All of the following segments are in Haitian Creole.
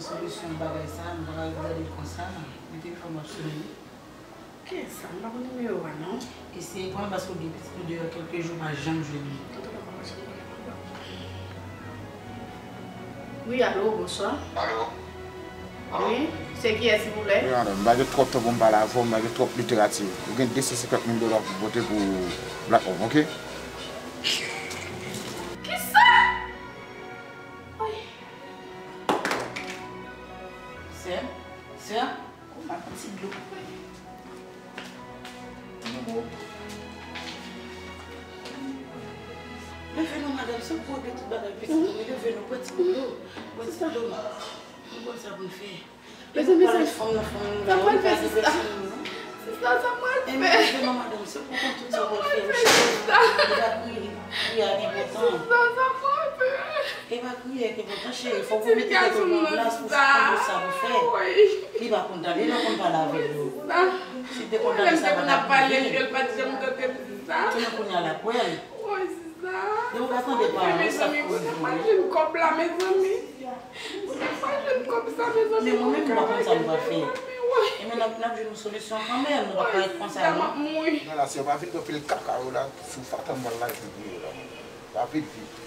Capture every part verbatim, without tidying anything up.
Solisyon bagay sa, nou pa ka ret gade l konsa. Mete l fò m ap sone. Kiyès sa? M pa konn nimewo a non. Eseye pran l paske w gen pitit ou deyò kèlke jou, ou pa janm jwenn li. Wi, alo, bonswa. Alo? Wi, se kiyès, silvouplè? Wi, madanm, m pa gen twòp tan pou m pale avè w, m pa gen twòp literati. Ou gen de san senkant mil dola pou pote pou Black Home, oke? Kisa? Wi. Sè, sè, kòman ti dlo? Leve non, madanm, se pou regle tout bagay pitit ou, leve non, pran ti dlo, pran ti dlo. Nou konn sa pou n fè. Mezanmi, sa, sa m pral fè, sista? Sista, sa m pral fè? Sa m pral fè, sista? Li pa kriye, kriye a enpòtan. Sista, sa m pral fè? E pa kriye a enpòtan, cheri. Fòk ou mete tèt ou nan plas pou konprann sa pou fè. Li pa konn tande, li pa konn pale avèk nou. Si te konn tande sa, pa t ap rive. Kounye a l ap wè l. Depi w pa tande pawòl, sa pou rive. Mezanmi, mwen pa jwenn kòb la, mezanmi. Mwen pa jwenn kòb sa, mezanmi. Men mwen menm, m pa konn sa nou pral fè. E men n ap, n ap jwenn yon solisyon kanmenm, nou pa ka ret konsa non. Nan la, si yo pa vin anpil kaka yo la, sou fatra m pral lage pou yo la. Pa vit vit.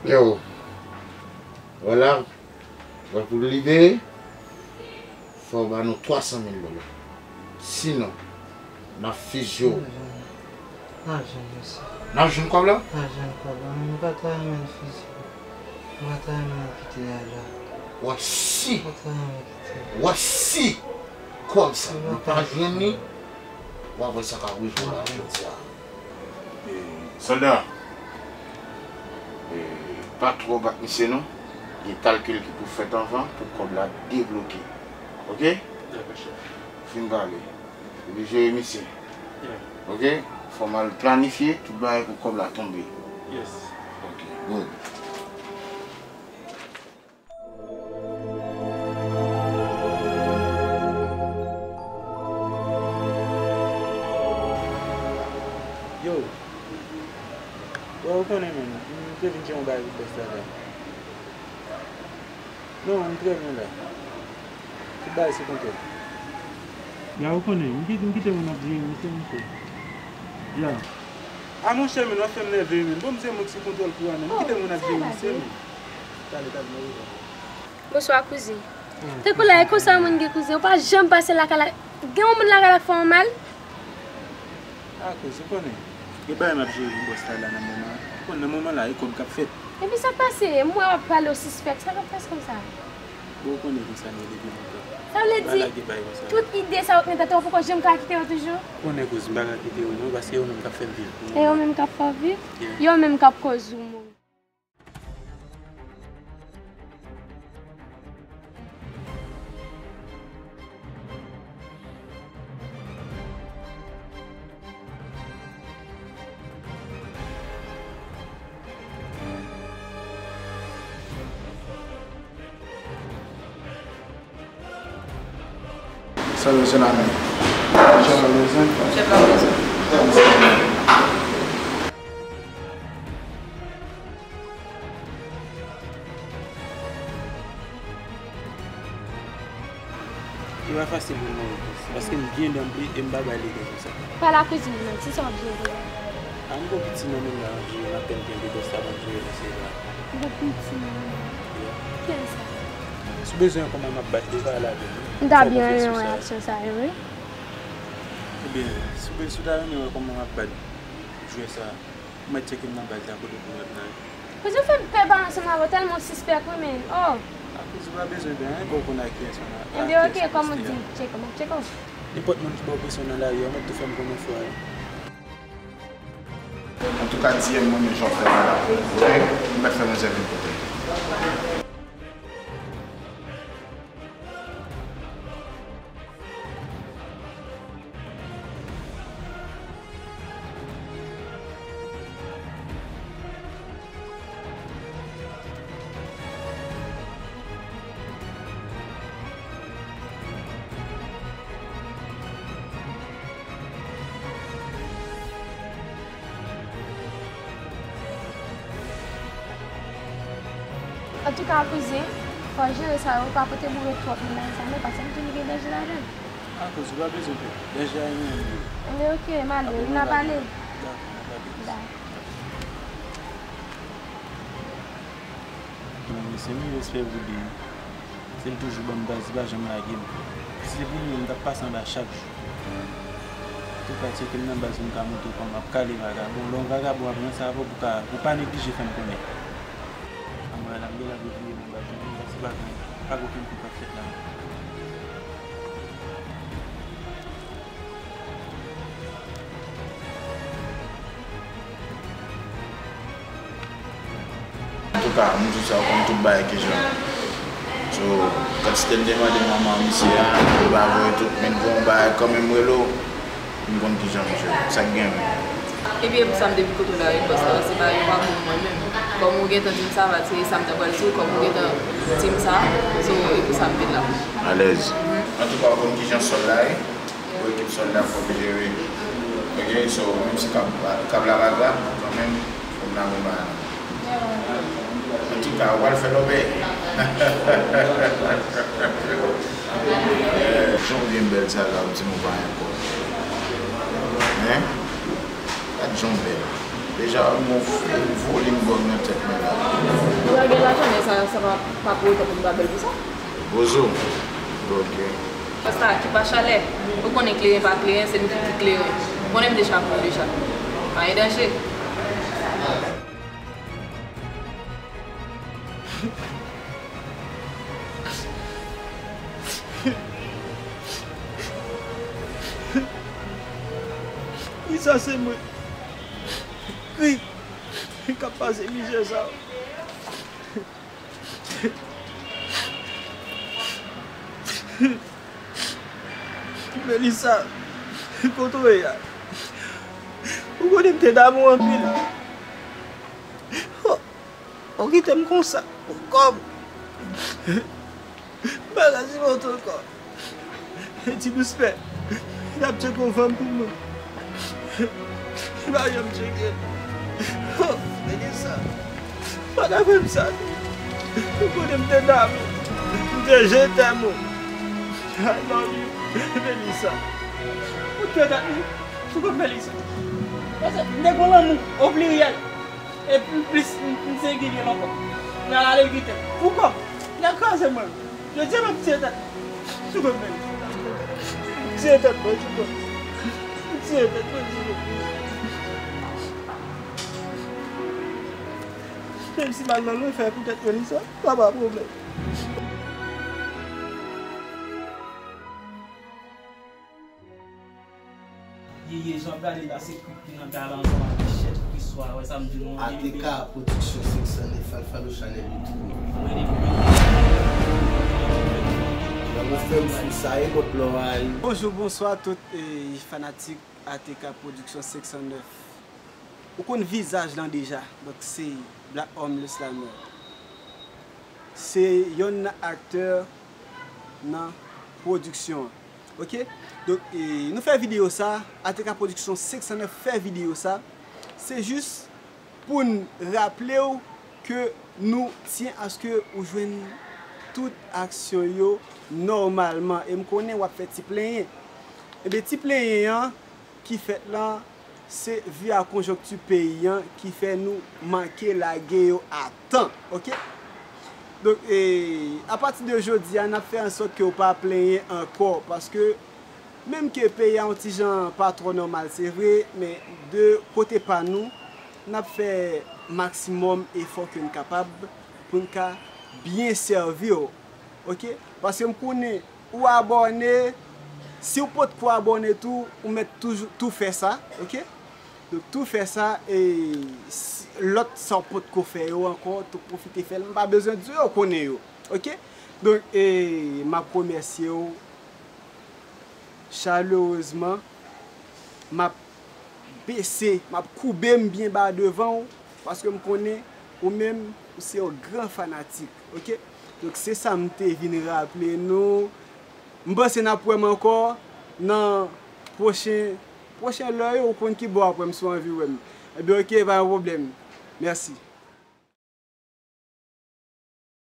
Yo, vwala, vwala pou libere. Fò w ba nou twa san mil dola. Sinon, n ap fizye w. Pa jwenn, mesye. N ap jwenn kòb la? Pa jwenn kòb la. Mwen pa ta renmen fizye w. Mwen pa ta renmen kite a la. W a si. Mwen pa ta renmen kite a. W a si kòb sa, nou pa jwenn li, w a wè sa k ap rive w la jodi a. E, sòlda, e, pa twò bat misye non. Gen kalkil ki pou fèt anvan pou kòb la debloke. Oke? Dakò, chèf. Fin pale. Epi jere misye. Yeah. Oke? Fò m al planifye tout bagay pou kòb la tonbe. Yes. Oke, good. Yo, bro, ou konnen, man, m te vin tcheke yon bagay pou bòs la la. Non, m trè byen la. Tout bagay sou kontwòl. Ya, ou konnen, m kite, m kite moun ap jere misye, misye. Ya. A monchè, men w ap fè m nève, men. Bon, m se moun ki sou kontwòl kou a, men. M kite moun ap jere misye, men. Talè, talè, mwen rive. Bonswa, kouzin. Tankou la, e konsa moun gen kouzin. Ou pa janm pase lakay la. Gen yon moun lakay la k fè w mal? A, kouz, ou konnen. Gen bagay m ap jere pou bòs la la nan moman an. Ou konn nan moman la, e kòb k ap fèt. Epi sa k pase? M wè w ap pale, w sispèk. Sa k ap pase konsa? Bon, ou konnen konsa nou ye depi lontan. Sa vle di, tout ide sa yo k nan tèt ou, ou poko janm ka kite yo toujou? Ou konnen kouz, m pa ka kite yo non, paske yo menm k ap fè m viv. E yo menm k ap fè w viv? Yeah. Yo menm k ap koz ou mouri. Salut, c'est l'ami. Chèf la mezon. Chèf la mezon. Li pa fasil pou m mande, paske m byen danble e m pa bay lide konsa. Pa la kouzin, manti sa w ap jere la. A, m gon piti nan men m la, m ap jere, m apèn kenbe bòs la, m ap jere mesye la. M gon piti nan men w. Yeah. Kiyès sa? Si w bezwen kòman m ap bat li, pale avè m. M ta byen renmen wè aksyon sa yo, wi. Ebyen, si w be-, si w ta renmen wè kòman m ap bat jwè sa, ou mèt tcheke m nan baz la kote w pou jwenn la. Kouzin, ou fè m pè pale ansanm avè w, tèlman w sispèk, wi, men. Oh! A kouzin, ou pa bezwen pè, an, e pa w konn ak kiyès ou nan, ak kiyès ou poste a. Ebyen, oke, kòman w di m tcheke w, m ap tcheke w. Nenpòt moun ki ba w presyon nan lari a, ou mèt tou fè m konnen fwa a. Antouka, D M mwen, men jan w fè m la, oke? Ou mèt fè manzè vin kote m. Antouka, kouzen, fò w jere sa yo, pa pote boure twòp nan sa non, paske m toujou gen danje ladan l. Akoz ou pa bezwen pè, danje a menm li ye. Anben, oke, m ale, n ap pale. Dakò, n ap pale. Dakò. Nan mesye, m respè pou li. Se li toujou ban m baz, li pa janm lage m. Si se pou li menm, m t ap pase anba chak jou. Tou ka tcheke m nan baz, m ka montre kòman m ap kale vagabon. Lè yon vagabon ap ranse avè w, pou ka, pou pa neglije fè m konnen. Anmwey la, m gen lè pou bliye nan baz, m vin pase bagay, pa gen okenn kou k ap fèt la. Antouka, m di sa, ou konn tout bagay kijan. So, kantite m te mande manman misye a, li pa voye tout, men gon bagay kanmenm rele w, m konn kijan misye, sa k gen menm. Epi e pou sa m te vin kote w la wi, bòs la, se pa, yo pa bon mwen menm. Kòm ou gentan di m sa, va, se sa m ta pral di w, kòm ou gentan di m sa, so, e pou sa m vin la. Alèz. Antouka, ou konn kijan sòl la ye? Pou ekip sòl la, fòk jere. Ok, so, menm si kab, kab la pa grab, kanmenm, fòk n ap yon bagay. Antouka, w al fè lòbèy. Jan w byen bèl sa la, w di m ou pa gen kòb. Hein? Gad jan w bèl. Deja, yon vo-, yon volim gwòg nan tèt mwen la. Ou pa gen lajan, men sa, sa pa, pa pou otan pou nou pa bèl pou sa. Bozo. Ok. Konsa, ki pa chalè. Ou konnen kleren pa kleren, se nou ki kleren. Ou konnen m deja pran deja. Pa gen danje. Wi, sa se mwen. Wi. K ap pase mizè sa. Melissa, kote w ye a? Ou konnen m te damou anpil. Oh, ou kite m konsa. Pou kòb. M pa ka sipòte ankò. Ti dous pè, n ap tcheke yon fanm pou mwen. Li pa janm tcheke. Oh, Melissa, pa ka fè m sa non. Ou konnen m te damou, m te je t'aime ou. I love you, Melissa. Ou tchwe tèt ou sou kont Melissa. Paske m te gon lanmou o pliryèl. E pli, plis, m, m sengilye ankò. Nan ale kite. Pou kòb, nan kraze mwen. Jodi a m ap tiye tèt mwen. Sou kont mwen. M tiye tèt mwen, sou kont. M tiye tèt mwen, sou kont. Menm si m al nan lanfè pou tèt mwen, li sa, pa pa pwoblèm. Ye, ye, jan w gade la, se kwit ki nan galan, jan w ap chèt, ki swa, wè sa m di nou, A T K Production senk san nèf, Alpha Lo Chanel YouTube. Jan nou fè m fou sa, e kot lò a ye? Bonjou, bonswa tout, eh, fanatik A T K Production senk san nèf. Ou konn vizaj lan deja, donk se Black Homeless Slammer. Se yonn nan aktè nan pwodiksyon an. Ok? Donk, e, nou fè videyo sa, A T K Production senk san nèf fè videyo sa. Se jis pou n raple w ke nou tyen aske ou jwenn tout aksyon yo nòmalman. E m konnen w ap fè ti plenyen. Ebyen, ti plenyen an ki fèt lan, se vi a konjonkti peyi an ki fè nou manke lage yo a tan, ok? Donk, e, apati de jodi a, n ap fè an sòt ke w pa plenyen ankò, paske menm ke peyi a yon ti jan pa twò nòmal, se vre, men de kote pa nou, n ap fè maksimòm efò ke n kapab pou n ka byen sèvi w, ok? Paske m konnen ou abòne, si w potko abòne tou, ou mèt toujou, tou fè sa, ok? Donk, tou fè sa, e si, lòt sa w potko fè yo ankò, tou pwofite fè l. M pa bezwen di w, yo konnen yo, ok? Donk, e, m ap remèsye w chalerezman. M ap bese, m ap koube m byen ba devan w, paske m konnen ou menm, ou se yon gran fanatik, ok? Donk, se sa m te vin raple nou. M panse n ap wè m ankò nan pwochen, pwochen lè yo, ou konn ki bò w ap wè m si w anvi wè m. Ebyen, ok, pa gen pwoblèm. Mèsi.